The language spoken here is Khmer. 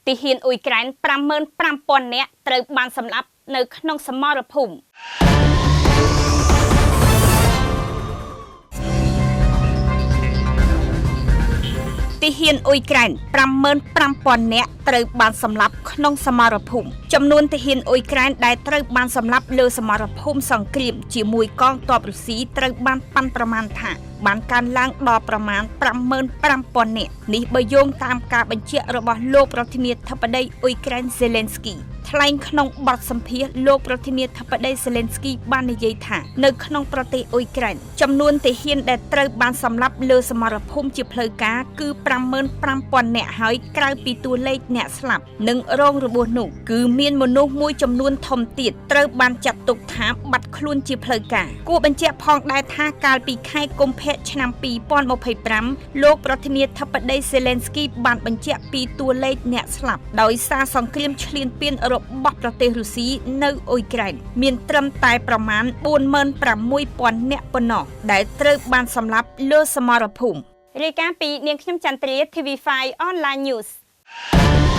ទាហានអ៊ុយក្រែន55,000នាក់ត្រូវបានសម្លាប់នៅក្នុងសមរភូមិទាហានអ៊ុយក្រែន55,000នាក់ត្រូវបានសម្លាប់ក្នុងសមរភូមិចំនួនទាហានអ៊ុយក្រែនដែលត្រូវបានសម្លាប់លើសមរភូមិសង្គ្រាមជាមួយកងទ័ពរុស្ស៊ីត្រូវបានប៉ាន់ប្រមាណថាបានកើនឡើងដល់ប្រមាណ55,000នាក់នេះបើយោងតាមការបញ្ជាក់របស់លោកប្រធានាធិបតីអ៊ុយក្រែនសេលេនស្គីថ្លែងក្នុងបទសម្ភាសន៍លោកប្រធានាធិបតីសេលេនស្គីបាននិយាយថានៅក្នុងប្រទេសអ៊ុយក្រែនចំនួនទាហានដែលត្រូវបានសម្លាប់លើសមរភូមិជាផ្លូវការគឺ55,000នាក់ហើយក្រៅពីតួលេខអ្នកស្លាប់និងរងរបួសនោះគឺមានមនុស្សមួយចំនួនធំទៀតត្រូវបានចាត់ទុកថាបាត់ខ្លួនជាផ្លូវការគួរបញ្ជាក់ផងដែរថាកាលពីខែកុម្ភៈឆ្នាំ2025លោកប្រធានាធិបតីសេលេនស្គីបានបញ្ជាក់ពីតួលេខអ្នកស្លាប់ដោយសារសង្គ្រាមឈ្លានពានរបស់ប្រទេសរុស្ស៊ីនៅអ៊ុយក្រែនមានត្រឹមតែប្រមាណ46,000នាក់ប៉ុណ្ណោះដែលត្រូវបានសម្លាប់លើសមរភូមិរាយការណ៍ពីនាងខ្ញុំចន្ទ្រា TV5 Online News។